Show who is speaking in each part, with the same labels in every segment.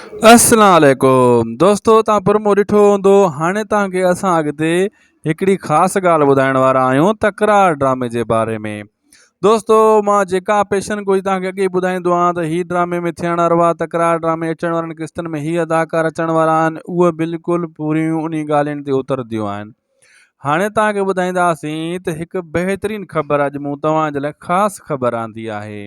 Speaker 1: السلام عليڪم دوستو تان پرمو ڏٺو هوندو هاڻي توهان کي اسان اڳتي هڪڙي خاص ڳالهه ٻڌائڻ وارا آهيون تڪرار ڊرامي جي باري ۾ دوستو مان جيڪا پيشن گوئي توهان کي اڳي ٻڌائيندو آهيان ته هي ڊرامي ۾ ٿيڻ وارو آهي تڪرار ڊرامي اچڻ وارن قسطن ۾ هي اداڪار اچڻ وارا آهن اهي بلڪل پوريون انهي ڳالهين تي اترديون آهن هاڻي توهان کي ٻڌائينداسين ته هڪ بهترين خبر اڄ مون توهان جي لاء خاص خبر آندي آهي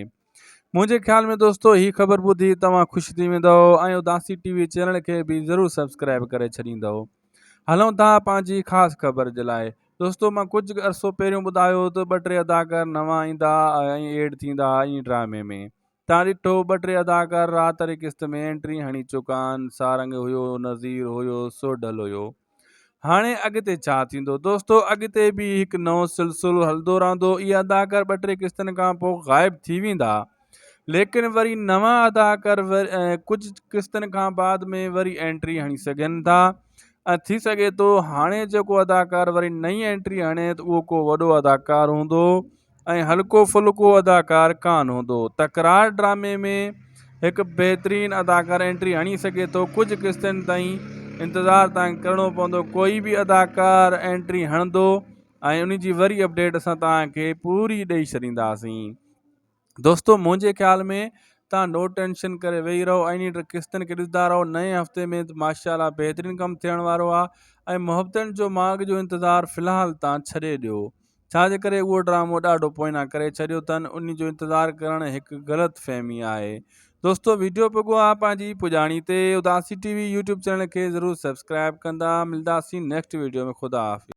Speaker 1: منهنجي خيال ۾ دوستو هي خبر ٻڌي توهان خوش ٿي ويندؤ ۽ اداسي ٽي وي چينل کي به ضرور سبسڪرائب ڪري ڇڏيندؤ هلون ٿا پنهنجي خاص خبر جي لاء دوستو مان ڪجهه عرصو پهريون ٻڌايو ته ٻه ٽي اداڪار نوان ايندا ۽ ايڊ ٿيندا ۽ ڊرامي ۾ تان ڏٺو ٻه ٽي اداڪار رات واري قسط ۾ انٽري هڻي چڪا آهن سارنگ هيو نذير هيو سوڍل هيو هاڻي اڳتي ڇا ٿيندو؟ دوستو اڳتي به هڪ نئون سلسلو هلندو رهندو اهي اداڪار ٻه ٽي قسطن کان پوء غائب ٿي ويندا ليڪن وري نوان اداڪار ڪجهه قسطن کان بعد ۾ وري انٽري هڻي سگهن ٿا ۽ ٿي سگهي ٿو هاڻي جيڪو اداڪار وري نئين انٽري هڻي ته اهو ڪو وڏو اداڪار هوندو ۽ هلڪو ڦلڪو اداڪار ڪانه هوندو. تڪرار ڊرامي ۾ هڪ بهترين اداڪار انٽري هڻي سگهي ٿو ڪجهه قسطن تائين انتظار تان ڪرڻو پوندو ڪوئي به اداڪار انٽري هڻندو ۽ ان جي وري اپڊيٽ اسان توهان کي پوري ڏئي ڇڏينداسين دوستو منهنجي خيال ۾ تان نو ٽينشن ڪري ويهي رهو ۽ انهي قسطن کي ڏسندا رهو نئين هفتي ۾ ماشاء الله بهترين ڪم ٿيڻ وارو آهي ۽ محبتن جو ماڳ جو انتظار في الحال تان ڇڏي ڏيو ڇا جي ڪري اهو ڊرامو ڏاڍو پوئنا ڪري ڇڏيو اٿن انهي جو انتظار ڪرڻ هڪ غلط فهمي آهي دوستو ويڊيو پڳو آ پنهنجي پڄاڻي تي Udasi T V YouTube channel کي ضرور سبسڪرائب ڪندا ملداسين نيڪسٽ ويڊيو ۾ خدا حافظ.